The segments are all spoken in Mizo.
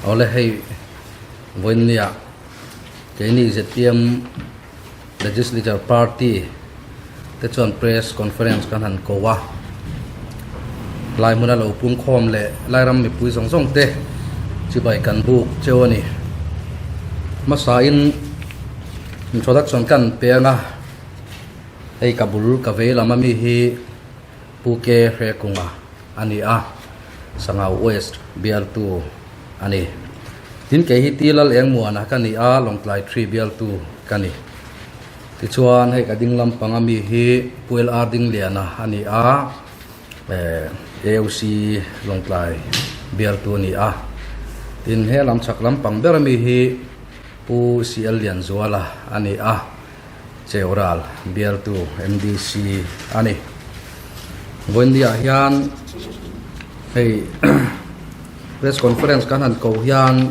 Awle hei vawiinnia keini zpm Legislature Party te chuan Press Conference kan han ko a, lai hmuna lo pungkhawm leh Lairam mipui zawng zawng te chibai kan buk cheu a ni. Hmasain introduction kan pe ang a, hei ka bul ka vei lam ami hi Pu Ke Hrekunga a ni a, Sangau West bialtu a ni. Tin kei hi Ti Lal Engmuana ka ni a, Lawngtlai Tree bialtu ka ni. Tichuan hei ka ding lampang ami hi Pu LR Dingliana a ni a, AOC Lawngtlai bialtu a ni a. Tin he lam chhak lampang ber ami hi Pu CL Lianzuala a ni a. Cheural bialtu MDC a ni. Vawiinniah hian hei press conference kan han ko hian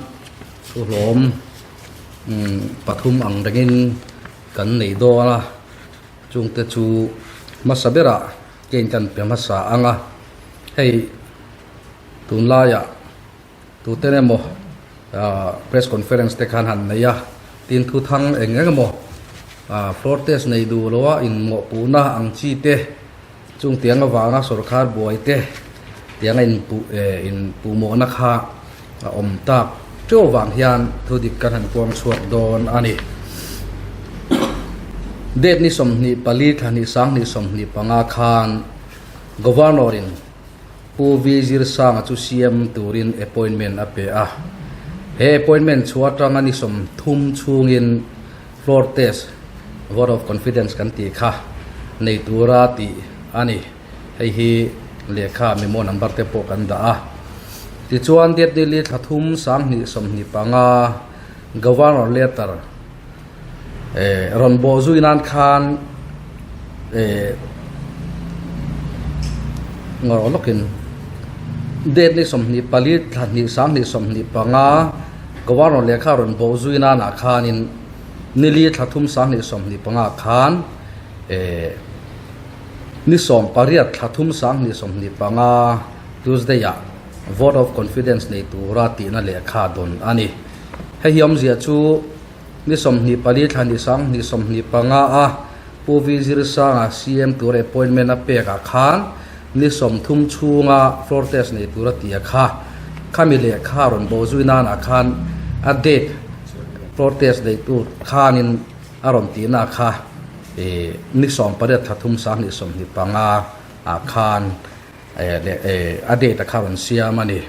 thu hlawm pathum ang rengin kan nei dawn a, chungte chu hmasa berah kein kan pe hmasa ang a, hei tunlaiah. Tuten emaw press conference te khan han nei a, tin thu thang eng eng emaw floor test nei duh lo a inmawhpuhna ang chi te, chung tiang avanga sorkar buai te tianga inpuh inpuhmawhna kha a awm tak teuh vang hian thu dik kan han kuang chhuak dawn a ni. Date ni 24 thla hnih 20 25 khan Governor in Pu V Zirsanga chu CM turin appointment a pe a. He appointment chhuah atanga ni 30 chhungin floor test, vote of confidence kan tih kha nei tura tih a ni. Hei hi lehkha memo number te pawh kan dah a. Tichuan date ni li thla thum 2025 Governor letter rawn bawh zui nan khan ngawrh lawkin date ni 24 thla hnih 2025 governor lehkha rawn bawh zui nanah khanin ni li thla thum 2025 khan ni 18 thla thum 2025 Tuesday ah vote of confidence nei tura tihna lehkha dawn a ni. Hei hi awmzia chu ni 24 thla ni 2025 a Pu V Zirsanga CM tur appointment a pek ah khan ni 30 chhunga floor test nei tura ti a kha khami lehkha rawn bo zui nan ah khan a date floor test nei tur khanin a rawn tihna kha ni 18 thla thum 2025 ah khan a date a kha rawn siam a ni.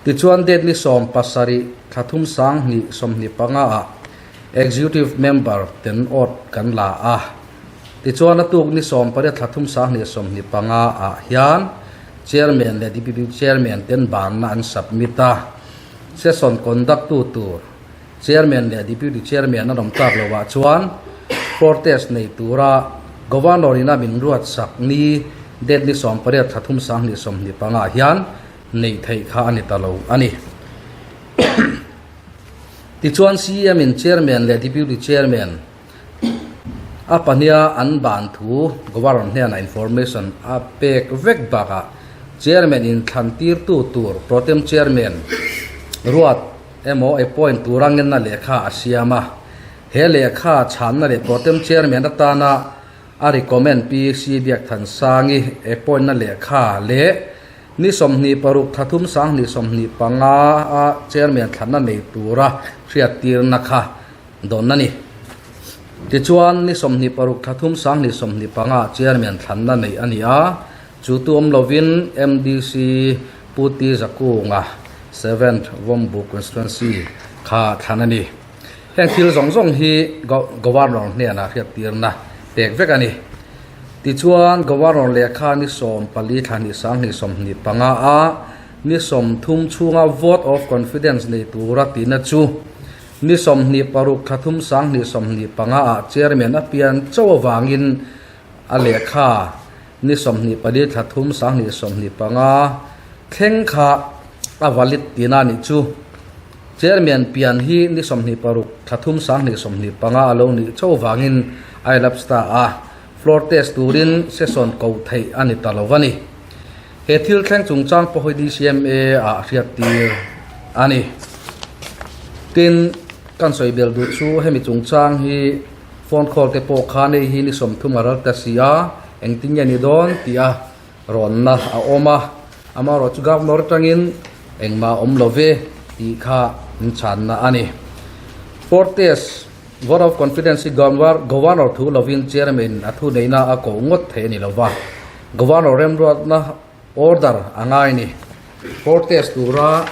Tichuan date ni 17 thla thum 2025 ah Executive Member ten awt kan la a. Tichuan a tuk ni 18 thla thum 2025 ah hian Chairman leh Deputy Chairman ten banna an submit a. Session conduct tu tur Chairman leh Deputy Chairman an awm tak loh ah chuan floor test nei tura Governor in a min ruat sak ni date ni 18 thla thum 2025 ah hian neih theih kha a ni ta lo a ni. Tichuan CM in Chairman leh Deputy Chairman a pahniha an ban thu Governor hnenah information a pek vek bakah Chairman in thlan tirtu tur Protem Chairman ruat emaw appoint tura ngenna lehkha a siam a. He lehkha chhanna leh Protem Chairman atana a recommend PC Biakthansangi appoint na lehkha leh Ni 26 thla thum 2025 a Chairman thlanna nei tura hriattirna kha dawn a ni. Tichuan, ni 26 thla thum 2025 Chairman thlanna nei a ni a, chu tu awm lovin MDC Pu T Zakunga, Seventh Vawmbu Constituency kha thlan a ni. Heng thil zawng zawng hi Governor hnenah hriattirna pek vek a ni. Tichuan, Governor lehkha ni 14 thla hnih 2025 a ni 30 chhunga vote of confidence nei tura tihna chu ni 26 thla thum 2025 ah Chairman a pian chauh avangin a lehkha ni 24 thla thum 2025 thleng kha a valid tihna a nih chu. Chairman pian hi ni 26 thla thum 2025 a lo nih chauh vangin a elapse ta a, floor test turin session ko theih a ni ta lo a ni. He thil thleng chungchang pawh hi DCMA ah hriattir a ni. Tin, kan sawi bel duh chu hemi chungchang hi phone call te pawh khan hei hi ni 30 a ral ta si a, engtin nge ni dawn tih a rawnna a awm a, amaherawh chu Governor atangin engmah a awm lo ve tih kha min chhanna a ni. Fortes Vote of Confidence hi Governor thu lovin Chairman a thuneihna a koh ngawt thei a ni lo va, Governor remruatna Order a ngai ni. Protest tura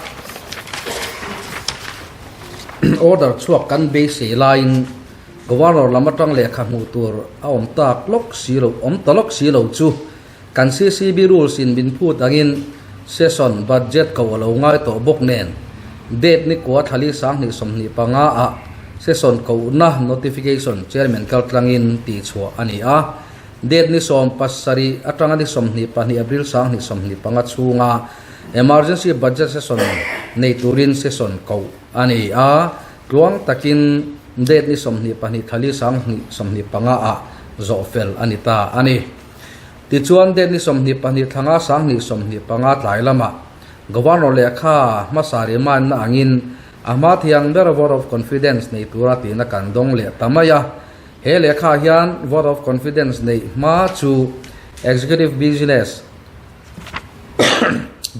order chhuak kan beisei laiin Governor lam atang lehkha hmuh tur a awm tak lawk si lo, awm ta lawk si lo chu kan CCB rules in min phut angin session budget ko a lo ngai tawh bawk nen date ni kua thlali 2025 ah session kohna notification chairman kaltlangin tihchhuah a ni a. Date ni 17 atanga ni 22 April 2025 chhunga Emergency Budget Session nei turin session koh a ni a, tluang takin date ni 22 thali 2025 ah zawh fel a ni ta a ni. Tichuan date ni 22 thlanga 2025 tlai lamah Governor lehkha hmasa remind na angin a hma thiang ber vote of confidence nei tura tihna kan dawng leh ta mai a. He lehkha hian vote of confidence neih hma chu executive business,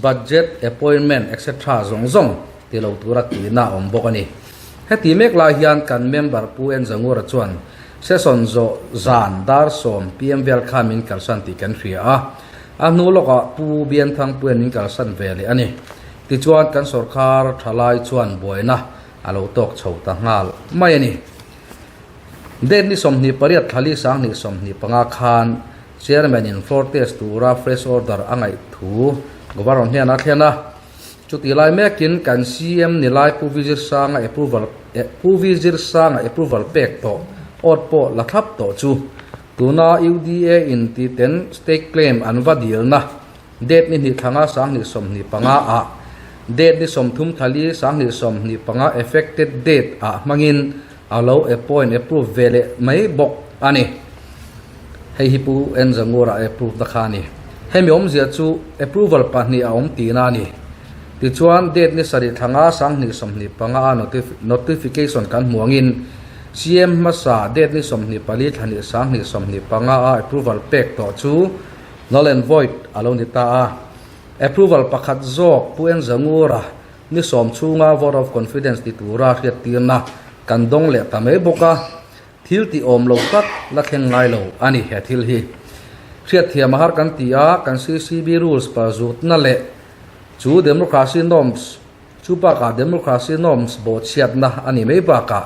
budget, appointment etc zawng zawng ti lo tura tihna a awm bawk a ni. Heti mek lai hian kan member Pu N Zangura chuan session zawh zan dar 10 pm vel khan min kalsan tih kan hria a, a hnu lawkah Pu Bianthang Puian min kalsan ve leh a ni. Tichuan kan sorkar thalai chuan buaina a lo tawk chho ta nghal mai a ni. Date ni 28 thlali 2025 khan Chairman in floor test tura fresh order a ngaih thu Governor hnenah a thlen a. Chutih lai mekin kan CM ni lai Pu Vizirsanga approval Pu Vizirsanga approval pek tawh awt pawh la thlap tawh chu tuna UDA in ti ten state claim an va dilna Date ni hnih thlanga 2025 ah Date ni 30 thali 2025 effected date ah hmangin a lo appoint approve ve leh mai bawk a ni. Hei hi Pu N Zangura approve na kha a ni. Hemi awmzia chu approval pahnih a awm tihna a ni. Tichuan date ni 7 thlanga 2025 a notification kan hmu angin CM hmasa date ni 24 thlahnih 2025 a approval pek tawh chu Null and void a lo ni ta a. Approval pakhat zawk Pu N Zangura ni 10 chhunga vote of confidence ti tura hriattirna kan dawng leh ta mai bawk a. Thil tih awm lo tak la thleng ngai lo a ni he thil hi. Hriatthiam a har kan ti a, kan CCB rules palzutna leh chu democracy norms Chu bakah democracy norms bawhchhiatna a nih mai bakah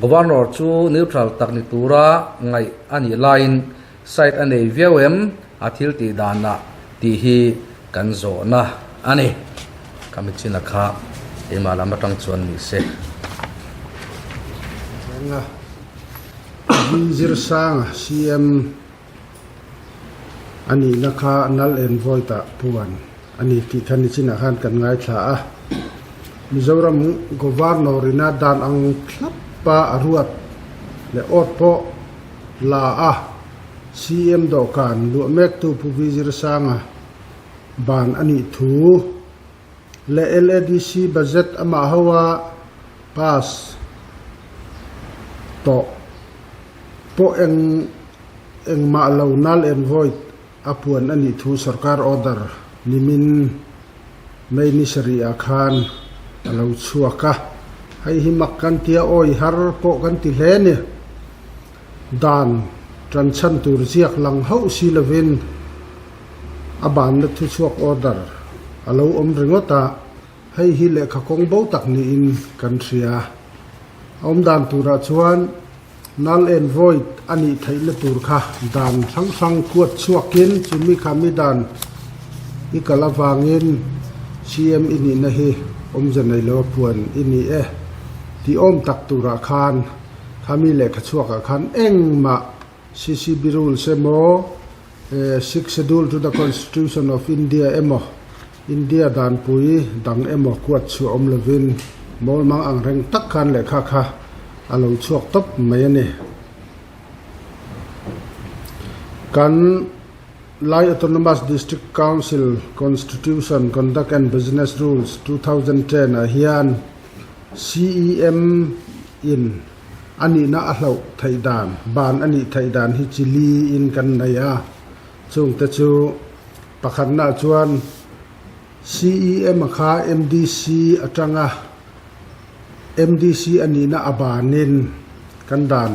Governor chu neutral tak ni tura ngaih a nih laiin side a nei viau em a thil tih danah tih hi kan zawhna a ni. Ka mitchina kha keimah lam atang chuan ni se. Enga Zirsanga CM A nihna kha null and void ah puan a ni tih kha nichinah khan kan ngaithla a. Mizoram Governor ina dan ang thlapa a ruat leh awt pawh la a, CM dawhkan luah mektu Pu V Zirsanga ban a nih thu leh LADC budget amah hoa pass tawh pawh eng Engmah lo null and void a puan a nih thu sorkar order nimin May ni sarih ah khan a lo chhuak a. Hei hi mak kan tia awi har pawh kan ti hle ni. Dan tan chhan tur ziak lang hauh si lovin a banna thuchhuak order a lo awm ringawt a, hei hi lehkha kawng bo tak niin kan hria. A awm dan turah chuan Null and void a nih theihna tur kha dan hrang hrang kuat chhuakin chumi kha mi dan i kal avangin CM i nihna hi awmze nei lo a puan i ni e tih awm tak turah khan kha mi lehkha chhuakah khan engmah CCB rules emaw Sixth Schedule to the Constitution of India emaw India danpui dang emaw kuat chhuah awm lovin mawlmang ang reng tak khan lehkha kha a lo chhuak tawp mai a ni. Kan Lai Autonomous District Council Constitution Conduct and Business Rules 2010 ah hian. CEM in a nihna a hloh theih dan, ban a nih theih dan hi chi li in kan nei a. Chungte chu pakhatna chuan CEM a kha MDC atanga MDC a nihna a banin kan dan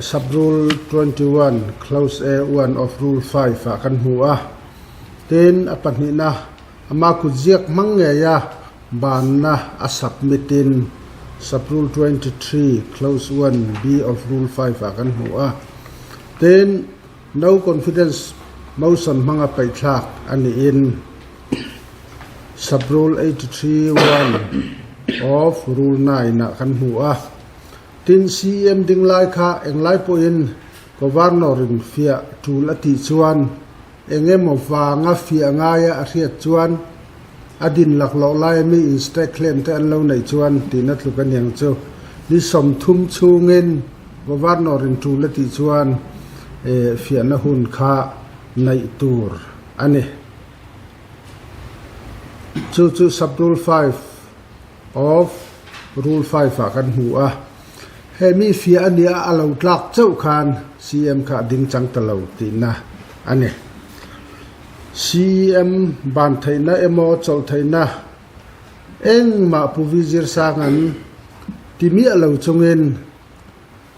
Sub-Rule 21 Clause A 1 of Rule 5 ah kan hmu a. Tin, a pahnihna ama kutziak hmang ngeia banna a submit in Sub-Rule 23 Clause 1 B of Rule 5 ah kan hmu a. Tin, No Confidence Motion hmanga paihthlak a niin Sub-Rule 83 1 of Rule 9 ah kan hmu a. Tin, CEM ding lai kha englai pawhin Governor-in fiah tul a tih chuan eng emaw vanga fiah ngaia a hriat chuan a din laklawh laia mi in state claim te an lo neih chuan tihna tluk a niang chu. Ni 30 chhungin Governor-in tul a tih chuan fiahna hun kha neih tur a ni. Chu chu Sub-Rule 5 of Rule 5 ah kan hmu a. He mi fiah a nia a lo tlak chauh khan CM kha a ding chang ta lo tihna a ni. CEM ban theihna emaw chawlh theihna engmah Pu Vi Zirsang an ti miah lo chungin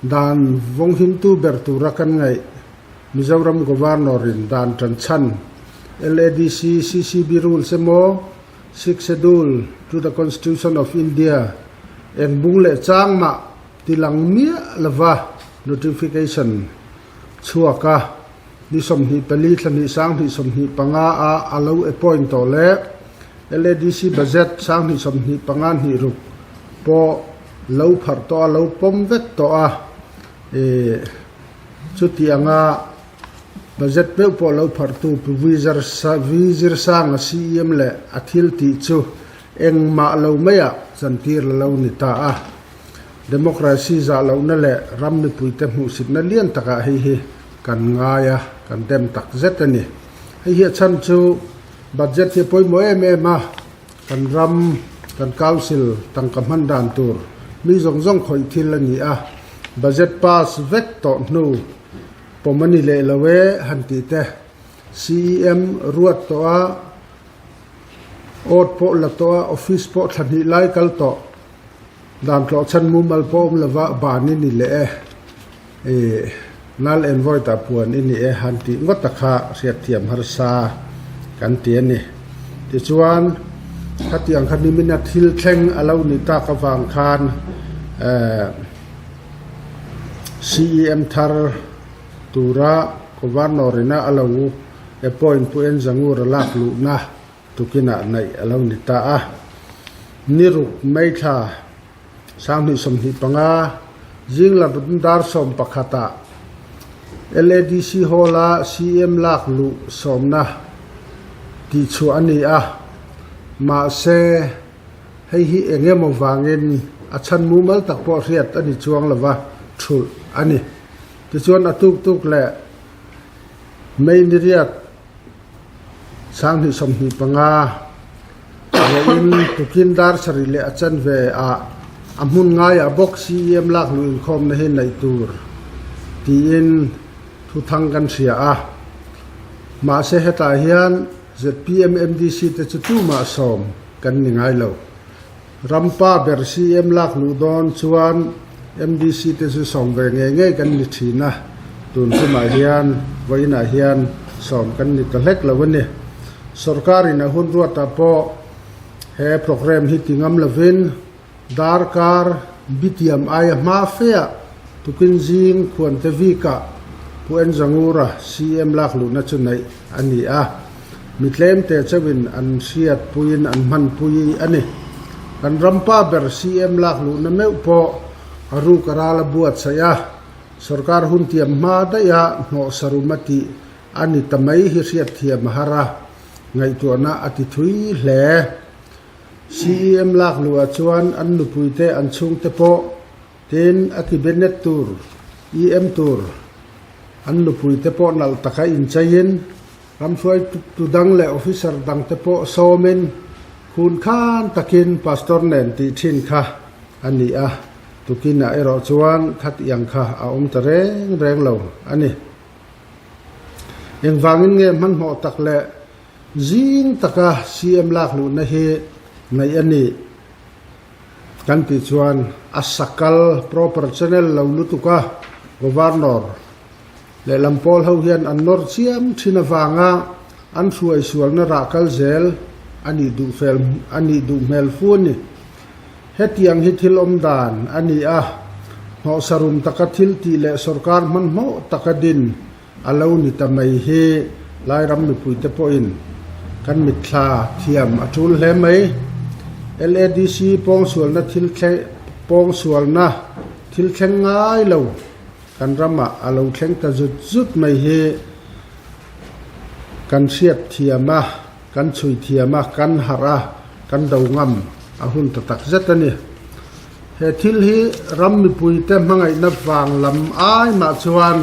dan vawnghimtu ber tura kan ngaih Mizoram Governor-in dan tan chhan LADC CCB Rules emaw Sixth Schedule to the Constitution of India eng bung leh chang mah ti lang miah lova notification chhuak a, ni 24 thla hnih 2025 a a lo appoint tawh leh LADC budget 2025 2 6 pawh lo pharh tawh a, lo pawm vek tawh a, ih chuti anga Budget meuh pawh lo pharhtu Pu Vizirsanga CEM leh a thil tih chu engmah lo maiah chantir la lo ni ta a. Democracy zah lohna leh ram mipuite hmuhsitna lian takah hei hi kan ngai a, kan dem tak zet a ni. Hei hi a chhan chu budget hi a pawimawh em em a, kan ram, kan council tangka hman dan tur mi zawng zawng khawih thil a ni a, budget pass vek tawh hnu Pawm a ni leh lo e han tih te. CEM ruat tawh a, awt pawh la tawh a, office pawh thla hnih lai kal tawh. Dan tlawh chhan mumal pawh awm lova ban i ni leh e. Ih, null and void ah puan i ni e han tih ngawt a kha hriatthiam harsa kan ti a ni. Tichuan, khatiang kha nimina thil thleng a lo nih tak avang khan eh, CEM thar tura Governor ina a lo appoint Pu En Zangur a lak luhna tukinah neih a lo ni ta a. Ni ruk May thla 2025 zinglam dar 11 ah LADC Hall a CEM lak luh sawmna tihchhuah a ni a, mahse, Hei hi eng emaw vangin a chhan mumal tak pawh hriat a ni chuang lova thulh a ni. Tichuan a tuk tuk leh May ni riat 2025 vawiin tukin dar sarih leh a chanve ah a hmun ngaiah bawk CEM lak luh inkhawmna hi neih tur tiin thuthang kan hria a. Mahse hetah hian zpm MDC te chu tumah sawm kan ni ngai lo. Rampa ber CM lak luh dawn chuan MDC te chu sawm ve ngei ngei kan ni thin a, tun tumah hian vawiinah hian sawm kan ni ta hlek lo a ni. Sorkarin a hun ruatah pawh he programme hi ti ngam lovin Darkar bitiam aia hma feah tukin zing Khuante Vikah Pu En Zangura CM lak luhna chu neih a ni a, mi tlemte chauhin an hriatpuiin an hmanpui a ni. Kan rampa ber CM lak luhna meuh pawh a ruk a ral a buatsaih a, sorkar hun tiam hma daiha hnawh sarum a tih a ni ta mai hi hriatthiam a har a, ngaihtuahna a ti thui hle. CEM lak luhah chuan an nupuite an chhungte pawh tin a cabinet tur, EM tur an nupuite pawh nalh taka incheiin ramhruaitu dang leh officer dangte pawh sawmin Hun khan takin Pastor nen tih thin kha a ni a, tukinah erawh chuan khat iang kha a awm ta reng reng lo a ni. Engvangin nge hmanhmawh tak leh zing taka CM lak luhna hi ngaih a nih kan tih chuan a sakal proper channel lo lutuk a, Governor lehlam pawl ho hian an nawr chiam thin avanga an hruai sualna rah kal zel a nih duh fel a nih duh hmel fu a ni. Hetiang hi thil awm dan a ni a, hnawhsarum taka thil tih leh sorkar hmanhmawh taka din a lo ni ta mai hi Lairam mipuite pawhin kan mitthla thiam a tul hle mai. LADC pawngsualna thil pawngsualna thil thleng ngai lo kan ramah a lo thleng ta zut zut mai hi kan hriat thiam a. Kan chhui thiam a, kan harh a, kan do ngam a hun ta tak zet a ni. He thil hi ram mipuite hmangaihna vang lam ai mah chuan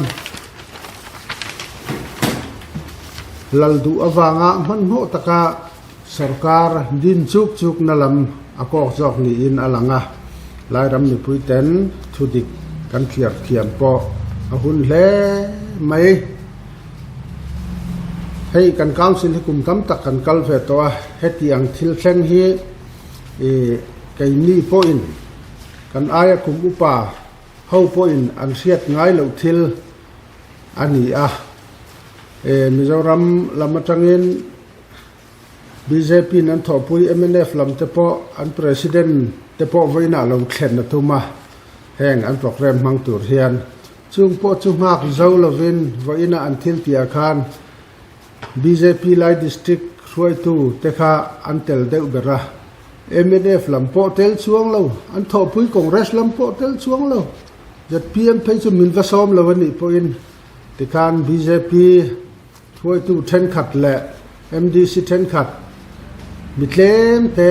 lal duh avanga hmanhmawh taka sorkar din chuk chukna lam a kawk zawk niin a lang a. Lairam mipuiten thudik kan thliar thiam pawh a hun hle mai. Hei kan council hi kum tam tak kan kal ve tawh a, heti ang thil thleng hi ih keini pawhin kan aia kum upa ho pawhin an hriat ngai loh thil a ni a, eh Mizoram lam atangin bjp in an thawhpui mnf lam te pawh an president te pawh vawiinah lo thlen a tum a, heng an programme hmang tur hian. Chung pawh chu nghak zo lovin vawiina an thil tihah khan bjp Lai District hruaitu te kha an tel deuh ber a, mnf lam pawh tel chuang lo, an thawhpui Congress lam pawh tel chuang lo, zpm phei chu min va sawm lo a nih pawhin tikhan bjp hruaitu thenkhat leh MDC thenkhat mi tlem te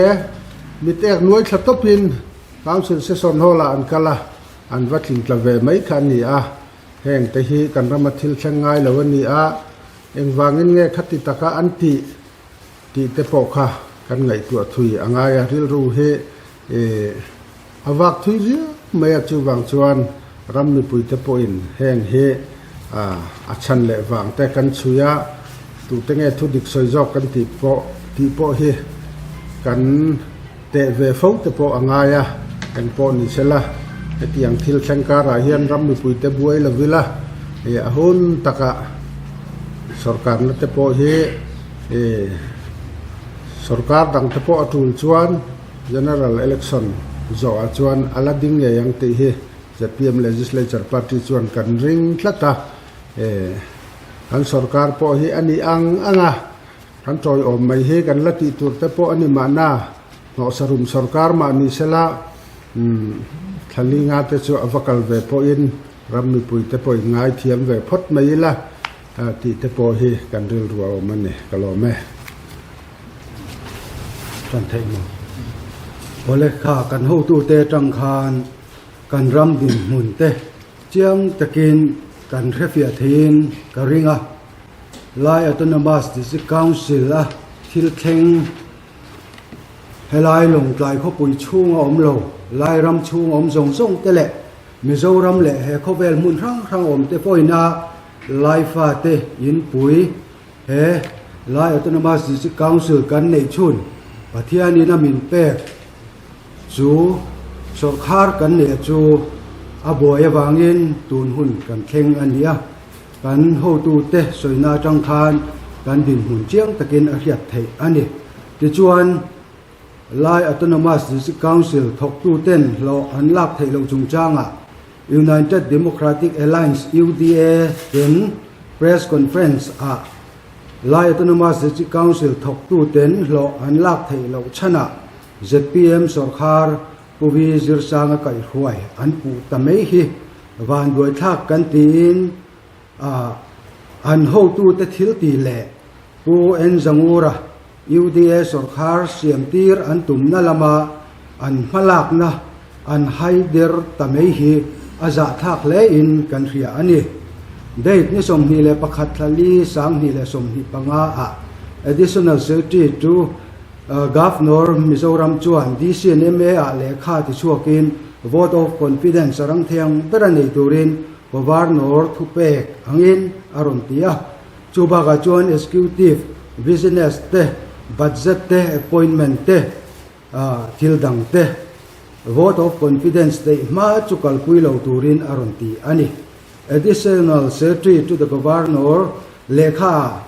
mit ek nuai thla tawpin Council Session Hall-ah an kal a. An va tlingtla ve mai kha a ni a, heng te hi kan rama thil thleng ngai lo a ni a, engvangin nge khati taka an tih tih te pawh kha kan ngaihtuah thui a ngai a, rilru hi a vak thui riau mai a, chuvang chuan ram mipui te pawhin heng hi a chhan leh vang te kan chhui a, tute nge thu dik sawi zawk kan tih pawh tih pawh hi kan. Teh ve fo te pawh a ngai a, eng pawh ni se la, hetiang thil thleng karah hian ram mipuite buai lo ila, ih a hun takah sorkarna te pawh hi ih sorkar dang te pawh a tul chuan General Election zawhah chuan a la ding ngei ang tih hi zpm Legislature Party chuan kan ring tlat a, ih kan sorkar pawh hi a nih ang ang a. Kan tawiawm mai hi kan la tih tur te pawh a ni mahna, hnawhsarum sorkar mah ni sela, umm thlalinga te chu a va kal ve pawhin ram mipui te pawhin ngaithiam ve phawt mai ila tih te pawh hi kan rilru a awm a ni, ka lawm e. Tan theih maw? Awle kha kan hotute atang khan kan ram dinhmun te chiang takin kan hrefiah theiin ka ring a. Lai Autonomous District Council a thil thleng helai Lawngtlai khawpui chhunga awm lo, Lai ram chhunga awm zawng zawng te leh Mizoram leh he khawvel hmun hrang hrang awm te pawhin a Lai fate inpui he Lai Autonomous District Council kan neih chhun Pathianin a min pek chu sawrkhar kan neih chu a buai avangin tun hun kan thleng a ni a. Kan hotute sawina atang khan kan dinhmun chiang takin a hriat theih a ni. Tichuan, Lai Autonomous District Council thawktuten hlawh an lak theih loh chungchangah United Democratic Alliance, UDA, ten Press Conference ah Lai Autonomous District Council thawktuten hlawh an lak theih loh chhanah zpm sawrkhar Pu Vi Zirsanga kaihhruai an puh ta mai hi vanduaithlak kan tiin an hotute thil tih leh Pu N Zangura UDA sawrkhar siamtir an tumna lama an hmalakna an haider ta mai hi a zahthlak hlein kan hria a ni. Date ni 21 thla li 2025 ah Additional Secretary to. Governor Mizoram chuan DC and ma ah lehkha tichhuakin vote of confidence a rang thei ang bera nei turin Governor thupek angin a rawn ti a. Chu bakah chuan executive, business te, budget te, appointment te, thil dang te vote of confidence neih hma chu kalpui lo turin a rawn ti a ni. Additional Secretary to the Governor lehkha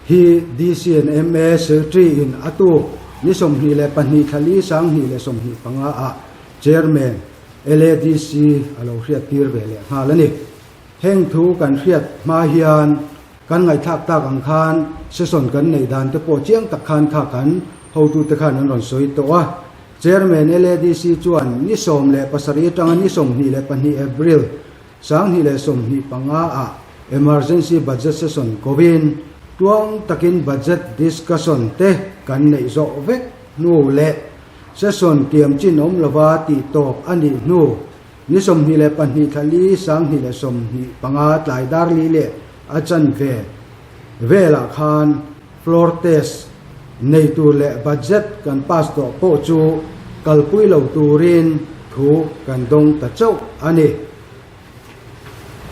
hi DC and ma Secretary in a tuk ni 22 thla li 2025 ah Chairman LADC a lo hriat tir ve leh nghal a ni. Heng thu kan hriat hma hian kan ngaihthlak tak ang khan session kan neih dan te pawh chiang tak khan kha kan hotute khan an rawn sawi tawh a. Chairman LADC chuan ni 17 atanga ni 22 April 2025 ah Emergency Budget Session kovin tuang takin Budget Discussion te kan neih zawh vek hnu leh Session tiam chin awm lova tih tawp a nih hnu ni 22 thla li 2025 tlai dar li leh a chanve velah khan floor test nei tur leh budget kan pass tawh pawh chu kalpui lo turin thu kan dawng ta chauh a ni.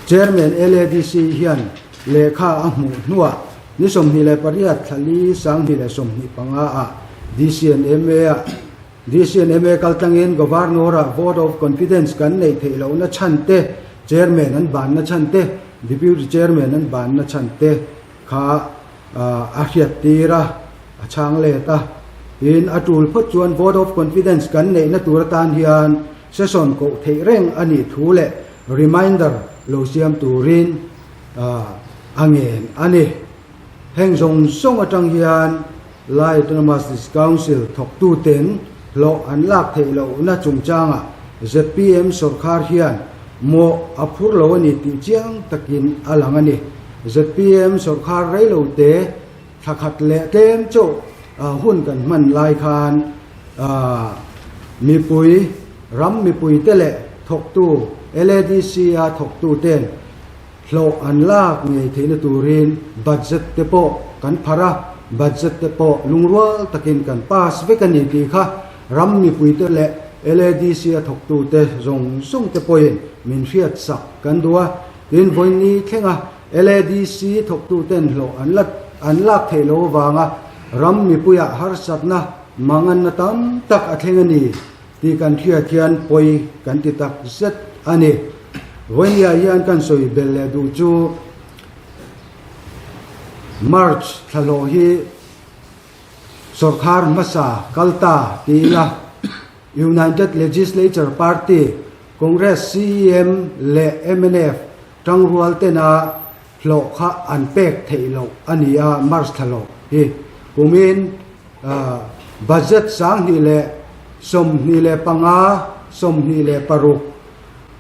Chairman LADC hian lehkha a hmuh hnuah ni 28 thla li 2025 ah DC and ma ah DC and ma kaltlangin Governor ah vote of confidence kan neih theih lohna chhan te, Chairman an banna chhan te, Deputy Chairman an banna chhan te kha a hriat tir a, a chhang let a. Tin, a tul phawt chuan vote of confidence kan neihna tur atan hian Session koh theih reng a nih thu leh reminder lo siam turin a ngen a ni. Heng zawng zawng atang hian Lai Autonomous District Council thawktuten hlawh an lak theih lohna chungchangah zpm sawrkhar hian mawh a phur lo a ni tih chiang takin a lang a ni. Zpm sawrkhar reilote Thla khat leh tlem chauh hun kan hman lai khan mipui, ram mipuite leh thawktu, LADC-a thawktuten hlawh an lak ngei theihna turin budget te pawh kan pharh a, budget te pawh lungrual takin kan pass vek a ni tih kha ram mipuite leh LADC-a thawktute zawng zawng te pawhin min hriatsak kan duh a. Tin, vawiin thlenga LADC thawktuten hlawh an la an lak theih loh avanga ram mipuiah harsatna manganna tam tak a thleng a ni tih kan hriat hian pawi kan ti tak zet a ni. Vawinia hian kan sawi belh leh duh chu March thla hlawh hi sawrkhar hmasa kal ta ti ila United Legislature Party, Congress CEM leh mnf Tangrual tena hlawh kha an pek theih loh a ni a, March thla hlawh hi kumin budget 2025, 26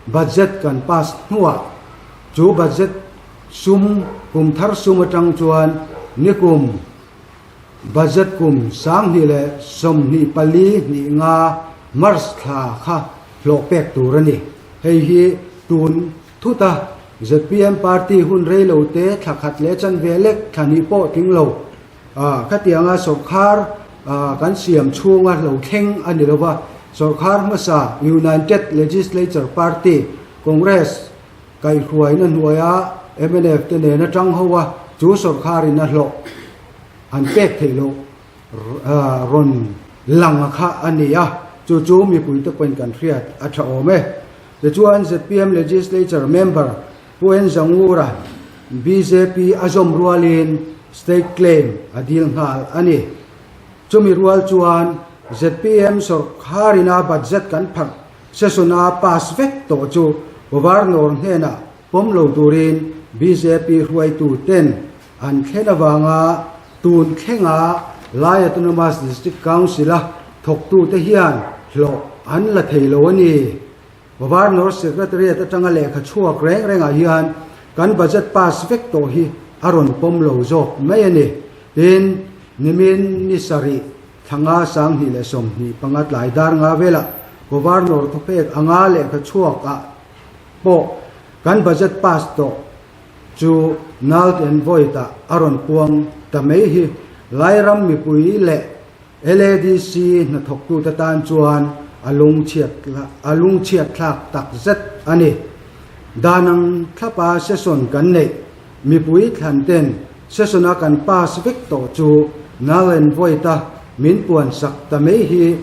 budget kan pass hnuah chu budget sum kum thar sum atang chuan nikum budget kum 2024 hnih nga March thla kha hlawh pek tur a ni. Hei hi tun thut a, zpm party hun rei lo te thla khat leh chanve lek thla hnih pawh tling lo. Khatianga sawrkhar kan siam chhunga lo thleng a ni lo va, sawrkhar hmasa United Legislature Party, Congress kaihhruaina hnuaia mnf te nena tang ho a, chu sawrkharin a hlawh an pek theih loh. rawn lang a kha a ni a, chu chu mipuite pawhin kan hriat a tha awm e. Tichuan zpm Legislature member Pu N Zangura bjp a zawm rualin state claim a dil nghal a ni. Chumi rual chuan zpm sawrkharina budget kan pharh session-a pass vek tawh chu Governor hnenah pawm lo turin bjp hruaituten An thlen avanga tun thlenga Lai Autonomous District Council-a thawktute hian hlawh an la thei lo a ni. Governor Secretariat atanga lehkha chhuak reng rengah hian kan budget pass vek tawh hi a rawn pawm lo zawk mai a ni. Tin, nimin ni sarih thla nga 2025 tlai dar nga velah Governor thawpek anga lehkha chhuakah pawh kan budget pass tawh Chu Nalt and Void-ah a rawn puang ta mai hi Lairam mipui leh LADC hnathawktute tan chuan a lungchhiat thlak tak zet a ni. Dan ang thlapa session kan neih mipui thlan ten session a kan pass vek tawh chu null and void a min puan sak ta mai hi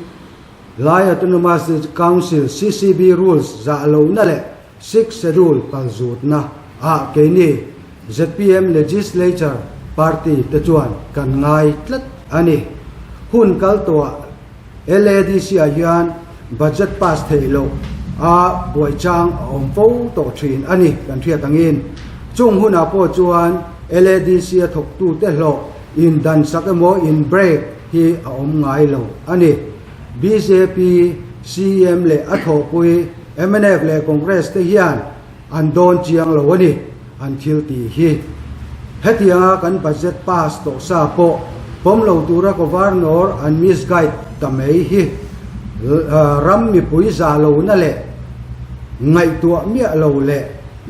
Lai Autonomous Council CCB rules zah lohna leh Sixth Schedule palzutna ah keini zpm Legislature Party te chuan kan ngai tlat a ni. Hun kal tawhah LADC ah hian budget pass theih loh a buai chang a awm fo tawh thin a ni kan hriat angin. Chung hunah pawh chuan LADC a thawktute hlawh in dan sak emaw in break hi a awm ngai lo a ni. Bjp CM leh a thawhpui mnf leh Congress te hian an dawn chiang lo a ni, an thil tih hi. Hetianga kan budget pass tawh sa pawh pawm lo tura Governor an misguide ta mai hi ram mipui zah lohna leh ngaihtuah miah lo leh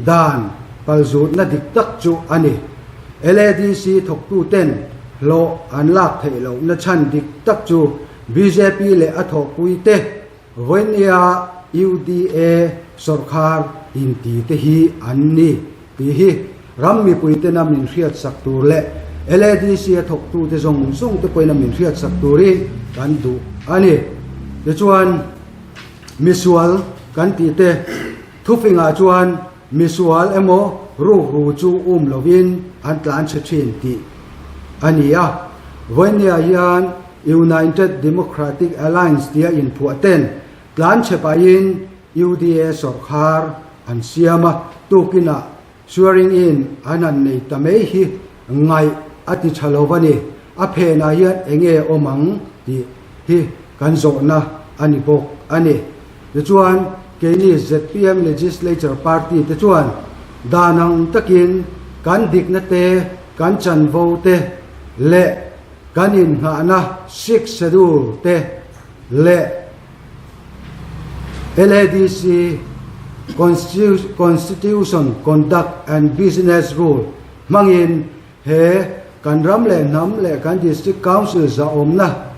dan palzutna dik tak chu a ni. LADC thawktuten hlawh an lak theih lohna chhan dik tak chu bjp leh a thawhpuite Vawinia UDA sawrkhar inti te hi an ni tih hi ram mipuitena min hriatsak tur leh LADC a thawktute zawng zawng te pawhin a min hriatsak turin kan duh a ni. Tichuan, misual kan tih te thufingah chuan misual emaw rukru chu um lovin an tlan chhe thin tih a ni a. Vawinia hian United Democratic Alliance tia inphuah ten tlan chhe pahin UDA sawrkhar an siam a, tukinah swearing in an han nei ta mai hi ngaih a ti tha lo a ni. A phenah hian enge awm ang tih hi kan zawhna a ni bawk a ni. Tichuan, keini zpm Legislature Party te chuan dan ang takin kan dikna te, kan chanvo te leh Kan inngahna Sixth Schedule te leh LADC Constitution Conduct and Business Rule hmangin he kan ram leh hnam leh kan District Council zahawmna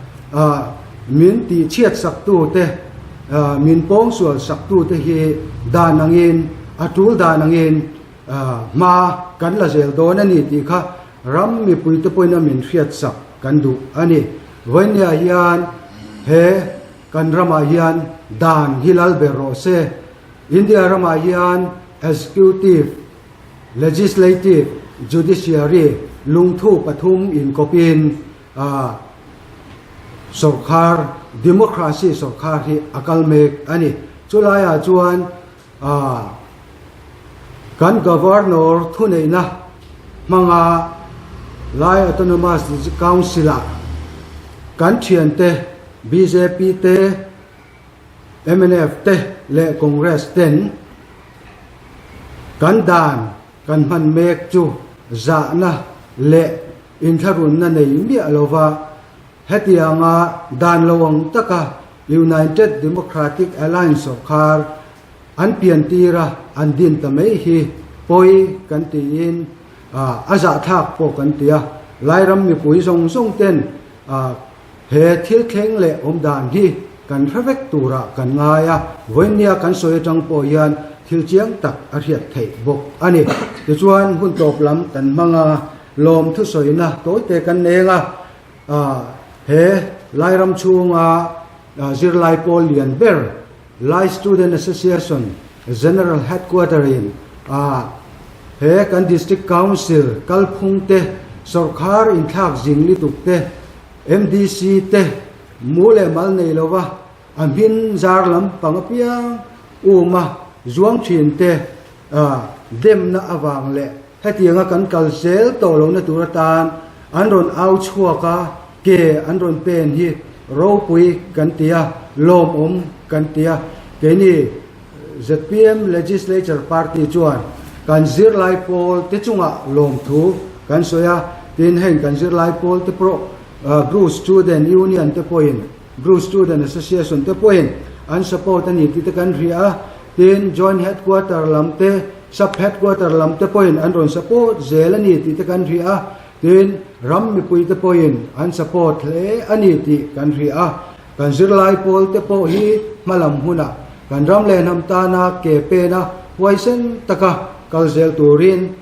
min tihchhiat saktu te, min pawngsual saktu te hi dan angin, a tul dan angin hma kan la zel dawn a ni tih kha Ram mipuite pawhin a min hriatsak kan duh a ni. Vawinia hian he kan ramah hian dan hi lal ber rawh se. India ramah hian Executive, Legislative, Judiciary lungthu pathum inkawpin sawrkhar, democracy sawrkhar hi a kal mek a ni. Chulaiah chuan A, kan Governor thuneihna hmanga Lai Autonomous Council-ah kan thiante bjp te, mnf te leh Congress ten kan dan kan hman mek chu zahna leh inthlahrunna nei miah lova Hetianga dan lo ang taka United Democratic Alliance sawrkhar an pian tira an din ta mai hi pawi kan tiin a zahthlak pawh kan ti a. Lairam mipui zawng zawng ten he thil thleng leh awm dan hi kan hre vek turah kan ngai a, vawinia kan sawi atang pawh hian thil chiang tak a hriat theih bawk a ni. Tichuan hun tawp lam kan hmang a, Lawm thusawina tawite kan neng a, he Lairam chhunga zirlai pawl lian ber Lai Student Association General Headquarter in he kan District Council kalphung te, sawrkhar inthlak zing lutuk te, MDC te mu leh mal nei lova a hmin zar lampang apiang uma zuang thin te demna avang leh Hetianga kan kal zel tawh lohna tur atan an rawn au chhuak a, ke an rawn pen hi ropui kan ti a, lawmawm kan ti a. Keini zpm Legislature Party chuan kan zirlai pawl te chungah lawmthu kan sawi a, tin heng kan zirlai pawl te pawh Bru Student Union te pawhin, Bru Student Association te pawhin an support a ni tih te kan hria a, tin Joint Headquarter lam te, Sub Headquarter lam te pawhin an rawn support zel a ni tih te kan hria a. Tin, ram mipuite pawhin an support hle a ni tih kan hria a. Kan zirlai pawlte pawh hi hmalam hunah kan ram leh hnam tana ke pena huaisen taka kal zel turin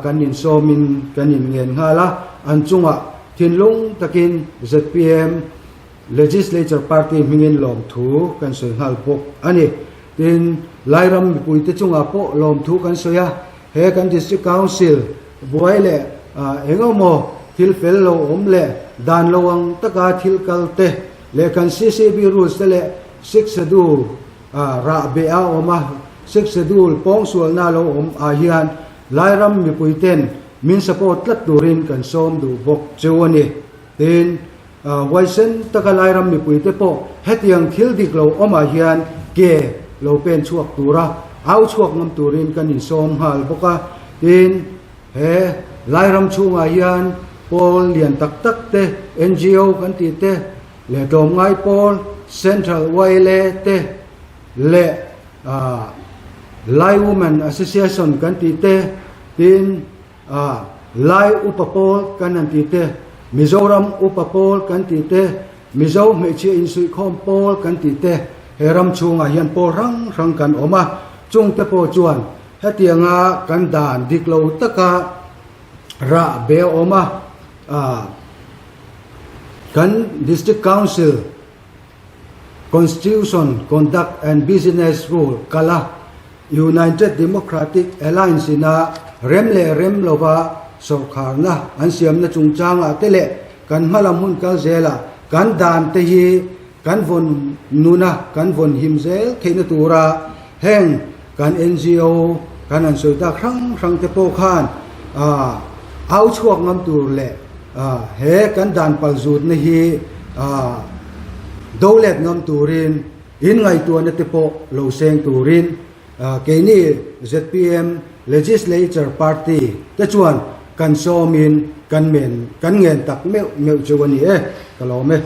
kan insawmin kan inngen nghal a. An chungah thinlung takin zpm Legislature Party hmingin lawmthu kan sawi nghal bawk a ni. Tin, Lairam mipuite chungah pawh lawmthu kan sawi a, he kan District Council buai leh eng emaw thil fel lo awm leh dan lo ang taka thil kal te leh kan CCB rules te leh Sixth Schedule rah beh a awm a, Sixth Schedule pawngsualna lo awm ah hian Lairam mipuiten min support tlat turin kan sawm duh bawk cheu a ni. Tin, huaisen taka Lairam mipuite pawh hetiang thil dik lo awmah hian ke lo pen chhuak tura au chhuak ngam turin kan insawm nghal bawk a. Tin, he Lairam chhungah hian pawl lian tak tak te, ngo kan tih te, leh tlawmngai pawl, Central YLA te leh Lai Women Association kan tih te, tin, A, Lai upa pawl kan han ti te, Mizoram upa pawl kan ti te, Mizo hmeichhia insuihkhawm pawl kan ti te, he ram chhungah hian pawl hrang hrang kan awm a, chungte pawh chuan hetianga kan dan dik lo taka rah be a awm a, kan District Council Constitution, Conduct and Business Rule kal a, United Democratic Alliance ina rem leh rem lova sawrkharna an siamna chungchangah te leh kan hmalam hun kal zelah kan dan te hi kan vawn nuna kan vawn him zel theihna tura heng kan ngo kan han sawi tak hrang hrang te pawh khan au chhuak ngam tur leh he kan dan palzutna hi do let ngam turin in ngaihtuahna te pawh lo seng turin keini zpm Legislature Party te chuan kan sawmin kan men kan ngen tak meuh meuh chu a ni e, ka lawm e.